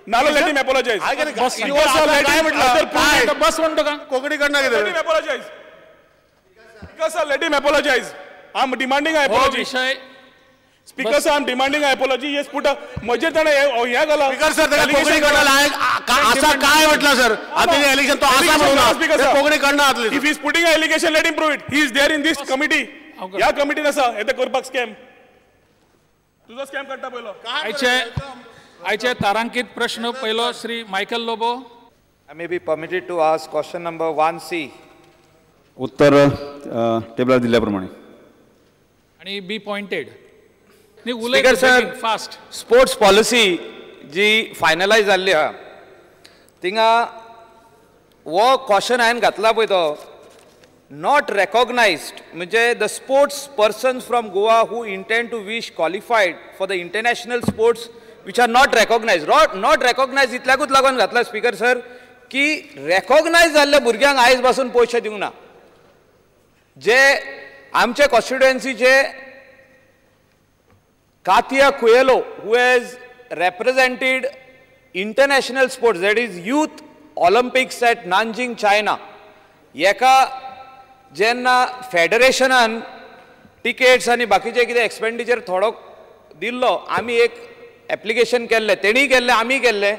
नालो let him apologise. बस म्हणतो का कोंकणी करणार let him apologise. Speaker sir, let him apologise. I am demanding a apology. Speaker sir, I am demanding a apology. Yes put म्हजेर ताणें हें घालां. Speaker sir, ताका कोंकणी करणार आसा काय म्हटलं सर? आतां एलिगेशन तो आसा म्हणून कोंकणी करणार. If he is putting a allegation, let him prove it. He is there in this committee. ह्या कमिटीन आसा हें ते करपाक स्कॅम. तुजो स्कॅम काडटा पयलो. आयचे तारांकित प्रश्न पयलो Shri Michael Lobo. I may be permitted to ask question number 1C. उत्तर टेबलार दिल्ल्या प्रमाणे आनी be pointed. Speaker sir, fast. Sports policy जी फायनलायज जाल्ली आहा थिंगा हो क्वेश्चन हांवें घातला पळय तो not recognized, म्हणजे the sports persons from Goa who intend to wish qualified for the international sports which are not recognized. Not recognized इतल्याकूच लागून घातला स्पीकर सर की रेकॉग्नायज जाल्ल्या भुरग्यांक आयज पासून पयशे दिवंक ना. जे आमचे कॉन्स्टिट्युएन्सीचे Katia Coelho, who has represented international sports, that is Youth Olympics at Nanjing, China, एका जेन्ना फेडरेशनान टिकेट्स आनी बाकीचे कितें एक्सपेंडिचर थोडो दिल्लो, आमी एक एप्लिकेशन केल्लें, तेणीय केल्लें, आमी केल्लें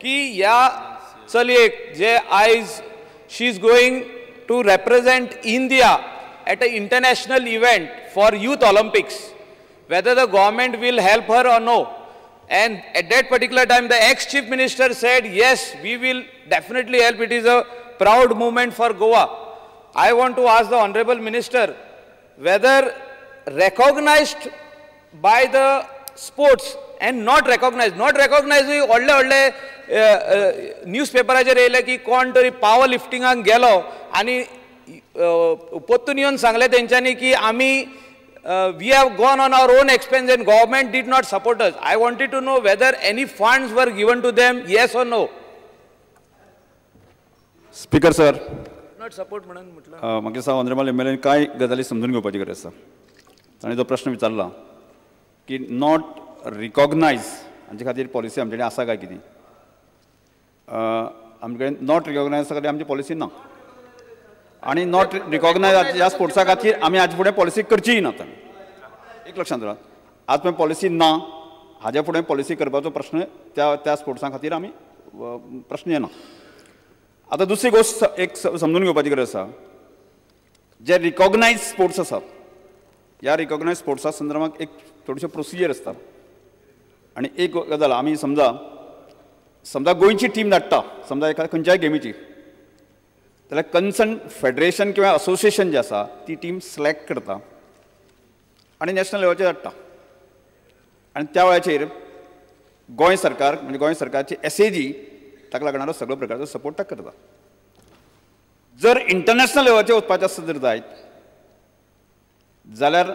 की ह्या चलयेक जे आयज she is going to represent India at a international event for Youth Olympics, whether the government will help her or no. And at that particular time, the ex-chief minister said, yes, we will definitely help. It is a proud moment for Goa. I want to ask the Honorable Minister whether recognized by the sports and not recognized. Not recognized, व्हडले व्हडले न्यूजपेपराचेर येयले की कोण तरी power लिफ्टिंगाक गेलो आनी परतून येवन सांगलें तेंच्यांनी की आमी we have gone on our own expense and government did not support us. I wanted to know whether any funds were given to them, yes or no. Speaker sir, not support म्हणून म्हटलं. म्हाका दिसता honourable M L N कांय गजाली समजून घेवपाची गरज आसा. ताणें जो प्रश्न विचारला की not recognise हांचे खातीर पॉलिसी आमचे कडेन आसा काय कितें? आमचे कडेन not recognise खातीर आमची पॉलिसी ना आनी not recognise ह्या स्पोर्ट्सा खातीर आमी हाजे फुडें पॉलिसी करचीय ना. एक लक्षांत दवरात, आज पर्यंत पॉलिसी ना, हाज्या फुडें पॉलिसी करपाचो प्रश्न त्या त्या स्पोर्ट्सां खातीर आमी प्रश्न येना. आतां दुसरी गोश्ट एक समजून घेवपाची गरज आसा, जे रिकॉग्नायज स्पोर्ट्स आसात ह्या रिकॉग्नायज स्पोर्ट्सा संदर्भात एक थोडीशी प्रोसिजर आसता. आनी एक गजाल आमी समजा समजा गोंयची टीम धाडटा समजा एका खंयच्याय गेमीची, जाल्यार कन्सर्न फेडरेशन किंवा असोसिएशन जे आसा ती टीम सिलेक्ट करता आनी नॅशनल लेवलाचेर धाडटा. आनी त्या वेळाचेर गोंय सरकार म्हणजे गोंय सरकारची एसएजी ताका लागणारो सगळो प्रकारचो सपोर्ट ताका करता. जर इंटरनॅशनल लेवलाचेर वचपाचें आसत जर जायत जाल्यार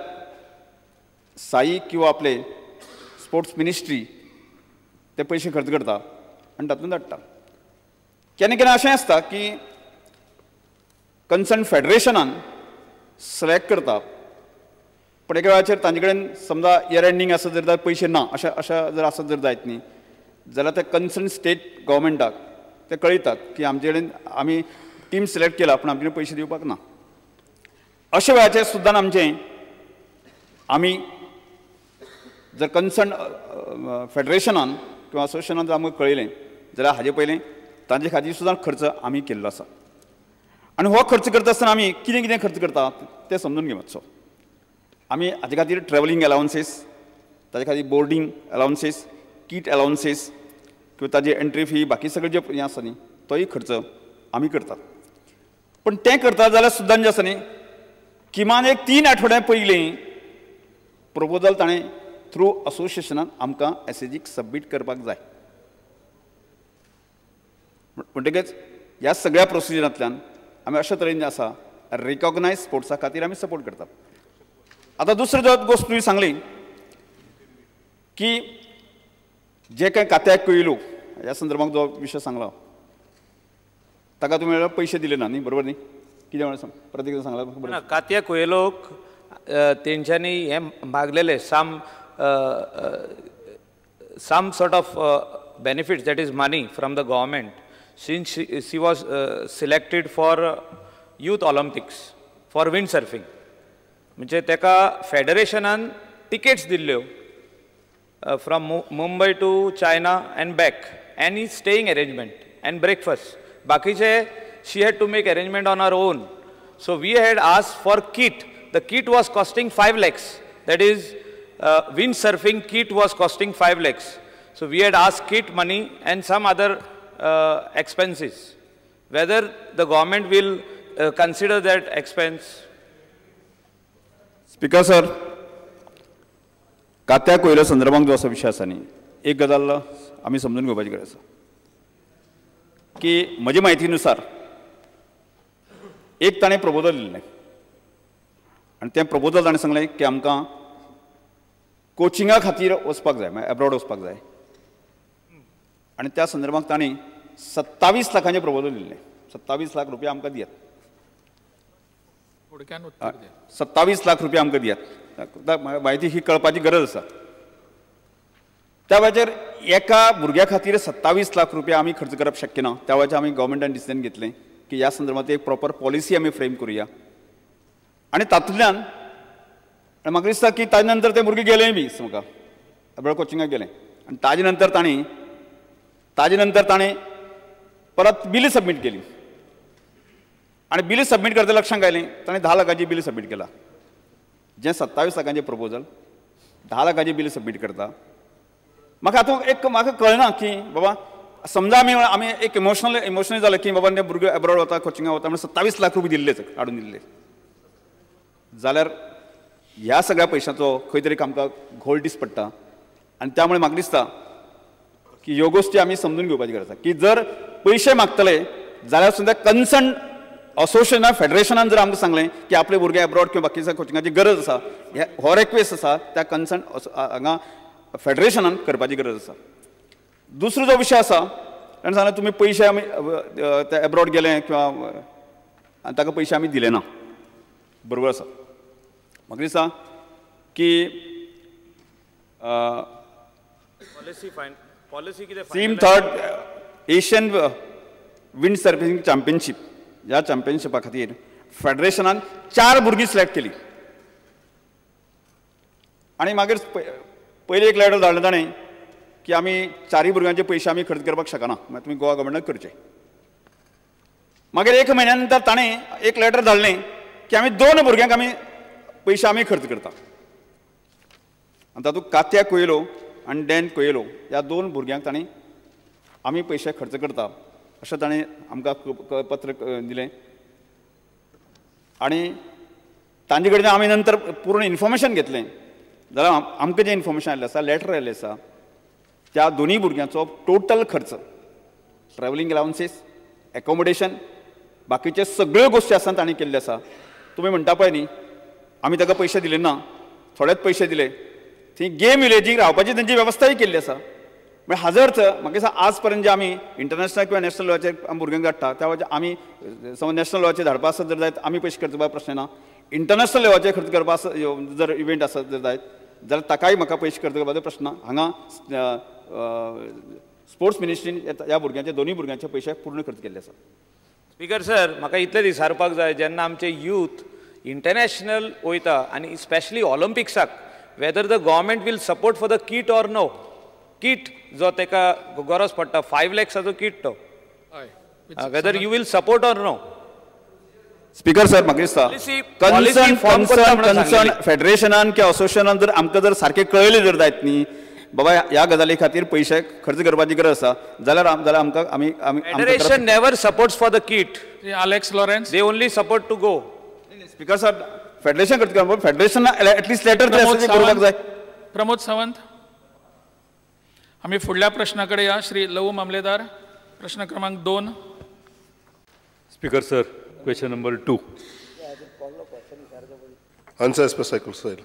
साई किंवा आपले स्पोर्ट्स मिनिस्ट्री ते पयशे खर्च करता आनी तातूंत धाडटा. केन्ना केन्ना अशें आसता की कन्सर्न फेडरेशनान सिलेक्ट करता, पूण एका वेळाचेर तांचे कडेन समजा इयर एंडींग आसत जर पयशे ना अशें अशें जर आसत जर जायत न्ही जाल्यार ते कन्सर्न स्टेट गव्हर्मेंटाक ते कळयतात की आमचे कडेन आमी टीम सिलेक्ट केला पूण आमचे कडेन पयशे दिवपाक ना. अशा वेळाचेर सुद्दां आमचें आमी जर कन्सर्न फेडरेशनान किंवा असोसिएशनान जर आमकां कळयलें जाल्यार हाजे पयलें तांचे खातीर सुद्दां खर्च आमी केल्लो आसा. आनी हो खर्च करता आसतना आमी कितें कितें खर्च करता तें समजून घे मातसो. आमी हाजे खातीर ट्रॅवलिंग एलावन्सीस, ताजे खातीर बोर्डींग एलावन्सीस, कीट एलावन्सीस किंवा ताजी एंट्री फी बाकी सगळें जें हें आसा न्ही तोय खर्च आमी करतात. पूण तें करता जाल्यार सुद्दां जें आसा न्ही किमान एक 3 आठवड्या पयलीं प्रपोजल ताणें थ्रू असोसिएशनान आमकां एसएजीक सबमीट करपाक जाय. म्हणटकच ह्या सगळ्या प्रोसिजरांतल्यान आमी अशा तरेन जें आसा रिकॉग्नायज स्पोर्ट्सा खातीर आमी सपोर्ट करतात. आतां दुसरी जो गोश्ट तुवें सांगली की जे कांय कात्याक कुयलो ह्या संदर्भात जो विशय सांगला ताका तुमी पयशे दिले ना न्ही, बरोबर न्ही? कितें म्हणून सांग, परत एकदां सांगला. कात्या कुयलोक तेंच्यांनी हें मागलेलें some sort of benefits, that is money from the government, since she was selected for Youth Olympics for wind surfing. म्हणजे तेका फेडरेशनान टिकेट्स दिल्ल्यो from Mumbai to China and back, and is staying arrangement and breakfast. बाकीचे she had to make arrangement on her own. So we had asked for kit. The kit was costing 5 lakhs. That is, windsurfing kit was costing 5 lakhs. So we had asked kit money and some other expenses. Whether the government will consider that expense? Speaker sir, Katya Coelho संदर्भात जो असो विशय आसा न्ही, एक गजाल आमी समजून घेवपाची गरज आसा की म्हजे म्हायतीनुसार एक ताणें प्रपोजल दिल्लें आनी तें प्रपोजल ताणें सांगलें की आमकां कोचिंगा खातीर वचपाक जाय, म्हळ्यार एब्रॉड वचपाक जाय. आनी त्या संदर्भात ताणें 27 लाखांचें प्रपोजल दिल्लें. 27 लाख रुपया आमकां दियात, 27 लाख रुपया आमकां दियात. म्हायती ही कळपाची गरज आसा. त्या वेळाचेर एका भुरग्या खातीर 27 लाख रुपया आमी खर्च करप शक्य ना. त्या वेळाचेर आमी गव्हर्मेंटान डिसिजन घेतलें की ह्या संदर्भात एक प्रॉपर पॉलिसी आमी फ्रेम करुया. आनी तातूंतल्यान म्हाका दिसता की ताजे नंतर ते भुरगे गेलेय बी म्हाका एब्रॉड कोचिंगाक गेलें. आनी ताजे नंतर ताणें परत बिल सबमीट केली. आनी बिल सबमीट करता लक्षांत आयलें ताणें 10 लाखांची बिल सबमीट केला. जें 27 लाखांचें प्रपोजल 10 लाखांचें बिल सबमीट करता. म्हाका आतां एक म्हाका कळना की बाबा समजा आमी आमी एक इमोशनल जालें की बाबा ते भुरगे एब्रॉड वता कोचिंगाक वता म्हणून 27 लाख रुपया दिल्ले काडून दिल्ले जाल्यार ह्या सगळ्या पयशांचो खंय तरी आमकां घोळ दीस पडटा. आनी त्यामुळे म्हाका दिसता की ह्यो गोश्टी आमी समजून घेवपाची गरज आसा की जर पयशे मागतले जाल्यार सुद्दां कन्सर्न असोसिएशना फेडरेशनान जर आमकां सांगलें की आपले भुरगे एब्रॉड किंवा बाकीच्या कोचिंगाची गरज आसा, हो रिक्वेस्ट आसा त्या कन्सर्न हांगा फेडरेशनान करपाची गरज आसा. दुसरो जो विशय आसा ताणें सांगलें तुमी पयशे आमी ते एब्रॉड गेले किंवा आनी ताका पयशे आमी दिले ना, बरोबर आसा. म्हाका दिसता की SIM third Asian wind surfing championship ह्या चॅम्पियनशिपा खातीर फेडरेशनान 4 भुरगीं सिलेक्ट केली. आनी मागीर पयलीं एक लेटर धाडलें ताणें की आमी 4 भुरग्यांचे पयशे आमी खर्च करपाक शकना, मागीर तुमी गोवा गव्हर्मेंटाक करचे. मागीर 1 म्हयन्या नंतर ताणें एक लेटर धाडलें की आमी 2 भुरग्यांक आमी पयशे आमी खर्च करता. आनी तातूंत कात्या कोयलो आनी डॅन कोयलो ह्या 2 भुरग्यांक ताणें आमी पयशे खर्च करता अशें ताणें आमकां पत्र दिलें. आनी तांचे कडच्यान आमी नंतर पूर्ण इन्फॉर्मेशन घेतलें जाल्यार आमकां जें इन्फॉर्मेशन आयिल्लें आसा, लेटर आयिल्लें आसा, त्या दोनूय भुरग्यांचो टोटल खर्च, ट्रॅवलिंग अलावन्सीस, एकोमोडेशन, बाकीचे सगळ्यो गोश्टी आसा तांणी केल्ल्यो आसा. तुमी म्हणटा पळय न्ही आमी ताका पयशे दिले ना, थोडेच पयशे दिले, थंय गेम विलेजीक रावपाची तेंची वेवस्थाय केल्ली आसा. म्हळ्यार हाजो अर्थ म्हाका दिसता आज पर्यंत जे आमी इंटरनॅशनल किंवा नॅशनल लेवलाचेर भुरग्यांक धाडटा त्या वेळार आमी समज नॅशनल लेवलाचेर धाडपा आसत जर जायत आमी पयशे खर्च करपाक प्रश्न ना. इंटरनॅशनल लेवलाचेर खर्च करपा आसत जर इव्हेंट आसत जर जायत जाल्यार ताकाय म्हाका पयशे खर्च करपाचो प्रश्न ना. हांगा स्पोर्ट्स मिनिस्ट्रीन ह्या भुरग्यांचे दोनूय भुरग्यांचे पयशे पूर्ण खर्च केल्ले आसा. स्पीकर सर, म्हाका इतलें विचारपाक जाय, जेन्ना आमचे यूथ इंटरनॅशनल वयता आनी specially ऑलिम्पिक्साक, whether the government will support for the kit or no. Kit जो तेका गरज पडटा 5 लॅक्साचो किट तो, whether you will support or no. Speaker sir, म्हाका दिसता कन्सर्न फेडरेशनान किंवा असोसिएशनान जर आमकां जर सारकें कळयलें जर जायत न्ही बाबा ह्या गजाली खातीर पयशे खर्च करपाची गरज आसा जाल्यार जाल्यार आमकां आमी federation never supports for the kit. Alex Lawrence, they only support to go. Speaker sir, federation खर्च करपाक फेडरेशन एटलिस्ट लेटर करपाक जाय. प्रमोद सावंत. आमी फुडल्या प्रश्ना कडेन या. श्री लवू मामलेदार, प्रश्न क्रमांक 2. Speaker sir, question number 2. Answer as per cycle sir.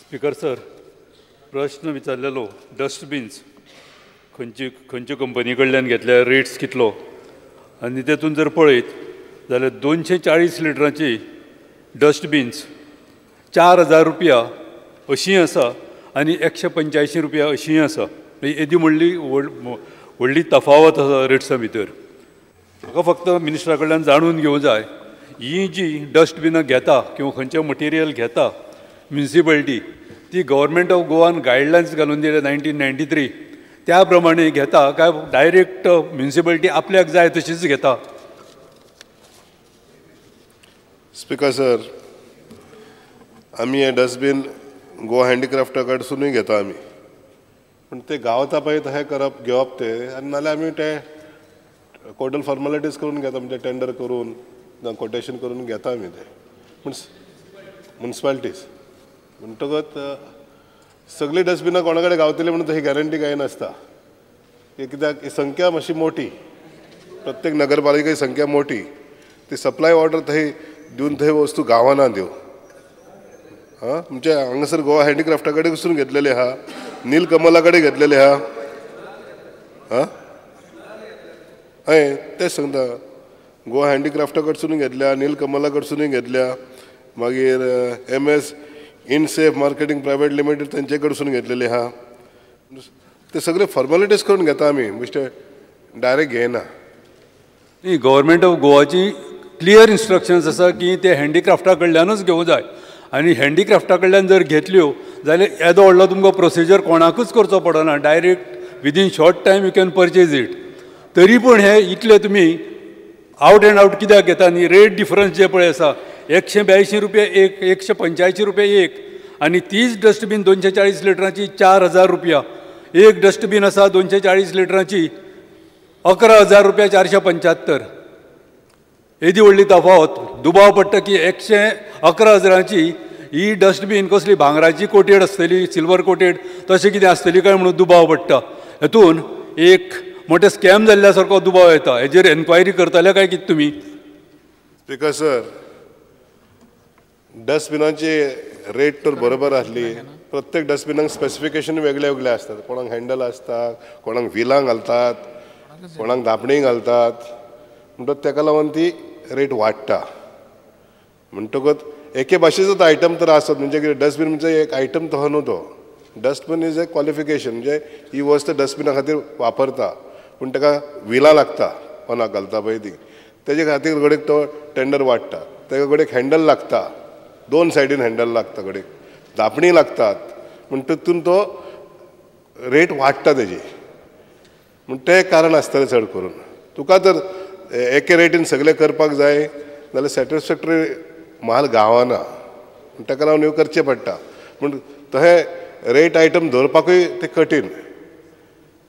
Speaker sir, प्रश्न विचारलेलो डस्टबिन्स खंयचे खंयचे कंपनी कडल्यान घेतल्या, रेट्स कितलो, आनी तेतून जर पळयत जाल्यार 240 लिटरांची डस्टबिन्स 4000 रुपया अशीं आसा आनी 185 रुपया अशीं आसा. येदी व्हडली व्हडली तफावत आसा रेट्सां भितर. म्हाका फक्त मिनिस्टरा कडल्यान जाणून घेवंक जाय, ही जी डस्टबिनां घेता किंवा खंयचें मटेरियल घेता म्युनिसिपॅलिटी, ती गव्हर्मेंट ऑफ गोवान गायडलायन्स घालून दिले 1993, त्या प्रमाणे घेता काय डायरेक्ट म्युनिसिपॅलिटी आपल्याक जाय तशीच घेता? स्पीकर सर, आमी हे डस्टबीन गोवा हँडीक्राफ्टा कडसुनूय घेता आमी, पूण ते गावता पळय तशें करप घेवप ते, आनी नाल्यार आमी ते टोटल फॉर्मेलिटीज करून घेता, म्हणजे टेंडर करून कोटेशन करून घेता आमी ते म्युनिसिपालिटीज. म्हणटकच सगळीं डस्टबिनां कोणा कडेन गावतली म्हणून तशी गॅरंटी कांय नासता, कित्याक संख्या मातशी मोठी, प्रत्येक नगरपालिकेची संख्या मोठी, ती सप्लाय ऑर्डर थंय दिवन थंय वस्तू गावना त्यो. आं, म्हणजे हांगासर गोवा हँडीक्राफ्टा कडेन वचून घेतलेले आहा, नीलकमला कडेन घेतलेले आहा. आं, हय तें सांगता, गोवा हँडीक्राफ्टा कडसून घेतल्या, नीलकमला कडसूनय घेतल्या, मागीर M S Insafe marketing private limited तेंचे कडसून घेतलेले आहा. ते सगळे फॉर्मेलिटीज करून घेता आमी, म्हणजे डायरेक्ट घेयना. न्ही, गव्हर्मेंट ऑफ गोवाची क्लियर इन्स्ट्रक्शन्स आसा की ते हँडीक्राफ्टा कडल्यानूच घेवंक जाय, आनी हँडीक्राफ्टा कडल्यान जर घेतल्यो जाल्यार येदो व्हडलो तुमकां प्रोसिजर कोणाकूच करचो पडना, direct within short time you can purchase it. तरी पूण हे इतले तुमी आवट एंड आवट कित्याक घेता? आनी रेट डिफरन्स जे पळय आसा, 182 रुपया एक, 185 रुपया एक, आनी तीच डस्टबीन 240 लिटरांची 4000 रुपया एक डस्टबीन आसा, 240 लिटरांची 11000 रुपया 475. येदी व्हडली तफावत. दुबाव पडटा की 111,000ची ही डस्टबीन कसली भांगराची कोटेड आसतली, सिल्वर कोटेड तशें कितें आसतली काय म्हणून दुबाव पडटा. हेतून एक मोठे स्कॅम जाल्ल्या सारको दुबाव येता. हेजेर एन्क्वायरी करतले काय कितें तुमी? स्पीकर सर, डस्टबिनाची रेट तर बरोबर आसली, प्रत्येक डस्टबिनाक स्पेसिफिकेशन वेगळे वेगळे आसतात, कोणाक हँडल आसता, कोणाक व्हिलां घालतात, कोणाक धापणी घालतात, म्हणटकच तेका लागून ती रेट वाडटा. म्हणटकच एके भाशेचोच आयटम तर आसत, म्हणजे कितें डस्टबीन म्हणजे एक आयटम तो न्हू, तो डस्टबीन is a qualification, म्हणजे ही वस्त डस्टबिना खातीर वापरता, पूण ताका व्हिलां लागता कोणाक घालता पळय ती, तेजे खातीर घडयेक तो टेंडर वाडटा. ताका घडयेक हँडल लागता, दोन सायडीन हँडल लागता, घडयेक धापणी लागतात, म्हण तितून तो रेट वाडटा तेजी. म्हण तें कारण आसतलें चड करून. तुका तर एके रेटीन सगळें करपाक जाय जाल्यार सॅटिस्फॅक्टरी म्हाल गावना, ताका लागून ह्यो करचें पडटा. पूण तशें रेट आयटम दवरपाकूय तें कठीण.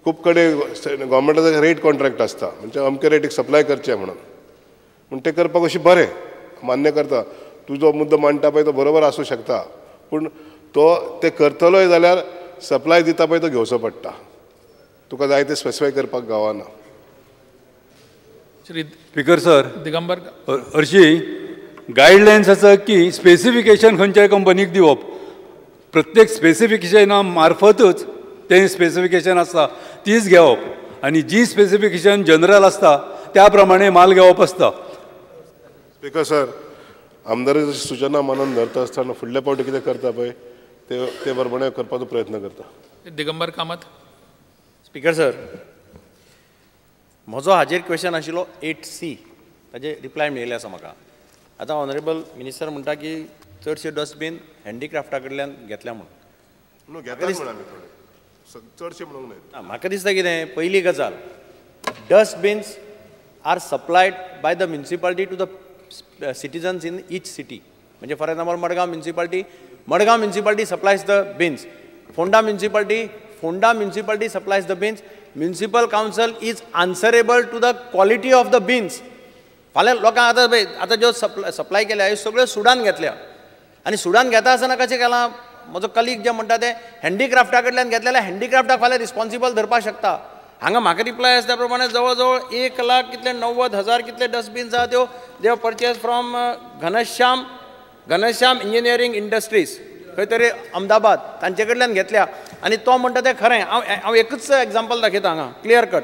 खूब कडेन गव्हर्मेंटाचो रेट कॉन्ट्रॅक्ट आसता, म्हणजे अमके रेटीक सप्लाय करचें म्हणून, पूण तें करपाक अशें बरें मान्य करता, तुजो मुद्दो मांडटा पळय तो बरोबर आसूं शकता, पूण तो ते करतलोय जाल्यार सप्लाय दिता पळय तो घेवचो पडटा, तुका जाय तें स्पेसिफाय करपाक गावना. स्पीकर सर, दिगंबर, हरशीं गायडलायन्स आसा की स्पेसिफिकेशन खंयच्याय कंपनीक दिवप, प्रत्येक स्पेसिफिकेशना मार्फतच तें स्पेसिफिकेशन आसता तीच घेवप, आनी जी स्पेसिफिकेशन जनरल आसता त्या प्रमाणे माल घेवप आसता. स्पीकर सर, आमदाराची सुचना मानून धरता आसतना फुडल्या पावटी कितें करता पळय ते प्रमाणे करपाचो प्रयत्न करता. दिगंबर कामत. स्पीकर सर, म्हजो हाजेर क्वेश्चन आशिल्लो 8C, ताजे रिप्लाय मेळिल्ले आसा म्हाका. आतां ऑनरेबल मिनिस्टर म्हणटा की चडशे डस्टबीन हँडीक्राफ्टा कडल्यान घेतल्या म्हणून. चडशे म्हणूंक न्हय, म्हाका दिसता कितें, पयली गजाल, dustbins are supplied by the municipality to the citizens in each city. म्हणजे for example Madgaon municipality, Madgaon municipality supplies the bins, Ponda municipality, Ponda municipality supplies the bins. Municipal council is answerable to the quality of the bins. फाल्यां लोकांक आतां पळय, आतां ज्यो supply केल्या ह्यो सगळ्यो सुडान घेतल्या, आनी सुडान घेता आसतना कशें केलां, म्हजो कलीग जे म्हणटा ते हँडीक्राफ्टा कडल्यान घेतले जाल्यार हँडीक्राफ्टाक फाल्यां रिस्पॉन्सिबल धरपाक शकता. हांगा म्हाका रिप्लाय आसा त्या प्रमाणे जवळ जवळ 1 लाख कितले 90,000 कितले डस्टबीन्स आहा त्यो they purchase from Ghanshyam engineering industries खंय तरी अहमदाबाद, तांचे कडल्यान घेतल्या. आनी तो म्हणटा तें खरें. हांव एकूच एग्जाम्पल दाखयता हांगा clear cut.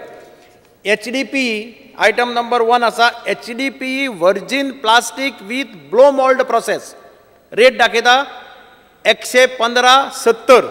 HDP item number 1 आसा, HDP virgin plastic with blow mould process, rate दाखयता 115.70.